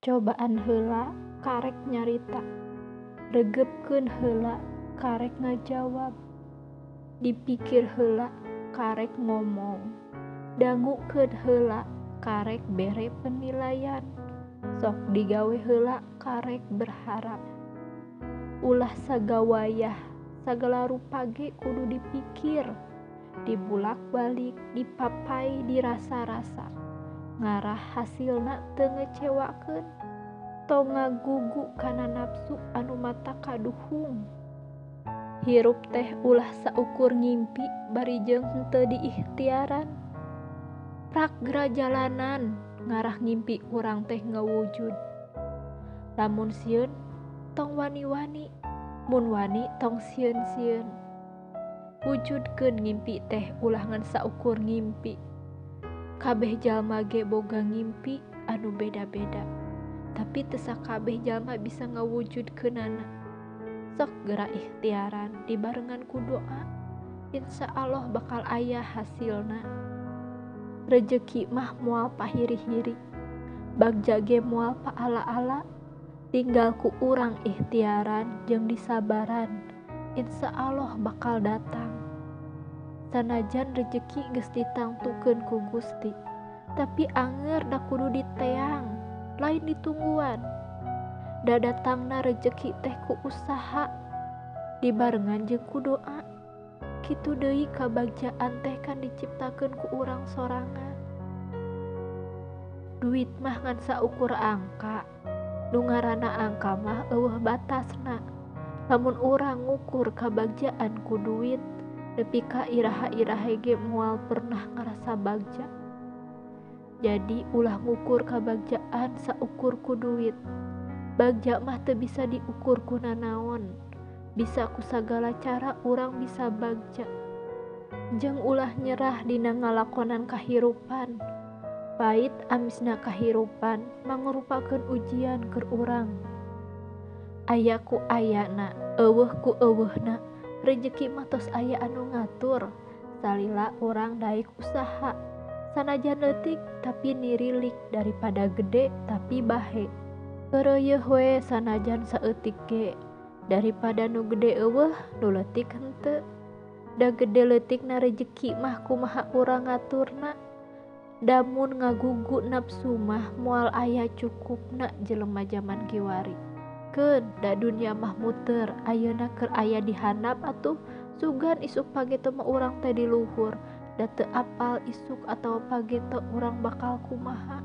Cobaan heula karek nyarita, regepkeun heula karek ngajawab, dipikir heula karek ngomong, dangukeun heula karek bere penilaian, sok digawe heula karek berharap. Ulah sagawayah sagala rupa ge kudu dipikir, dibulak-balik, dipapai, dirasa-rasa. Ngarah hasilna teu ngecewakeun, tong ngagugu kana nafsu anu mata kaduhung. Hirup teh ulah saukur ngimpi bari jeung henteu diikhtiaran. Prak geura jalanan ngarah ngimpi urang teh ngawujud. Lamun sieun tong wani-wani, mun wani tong sieun-sieun. Wujudkeun ngimpi teh ulah ngan saukur ngimpi. Kabeh jalma ge boga ngimpi anu beda-beda, tapi teu sakabeh jalma bisa ngawujudkeunana. Sok geura ikhtiaran dibarengan ku doa, insya Allah bakal aya hasilna. Rejeki mah moal pahiri-hiri, bagja ge moal paala-ala, tinggal ku urang ikhtiaran jeung disabaran, insya Allah bakal datang. Sanajan rejeki geus ditangtukeun ku Gusti, tapi anger da kudu diteang, lain ditungguan. Da datangna rejeki teh ku usaha, dibarengan jeung ku doa. Kitu deui kabagjaan teh kan diciptakeun ku urang sorangan. Duit mah ngan saukur angka, nu ngaranna angka mah eueuh batasna. Lamun urang ngukur kabagjaan ku duit, nepi ka iraha-iraha ge moal pernah ngarasa bagja. Jadi ulah ngukur kabagjaan saukur ku duit. Bagja mah teu bisa diukur ku nanaon. Bisa ku sagala cara urang bisa bagja. Jeung ulah nyerah dina ngalakonan kahirupan. Pait amisna kahirupan mangrupakeun ujian keur urang. Aya ku ayana, eueuh ku eueuhna. Rejeki mah tos aya anu ngatur, salila urang daek usaha. Sanajan leutik tapi nirilik daripada gede tapi bahe. Keureuyeih we sanajan saeutik ge, daripada nu gede eueuh nu leutik henteu. Da gede leutikna rejeki mah kumaha urang ngaturna. Da mun ngagugu nafsu mah moal aya cukupna jelema jaman kiwari. Keun da dunia mah muter, ayeuna keur aya di handap atuh sugan isuk pageto mah urang teh di luhur. Da teu apal isuk atawa pageto urang bakal kumaha.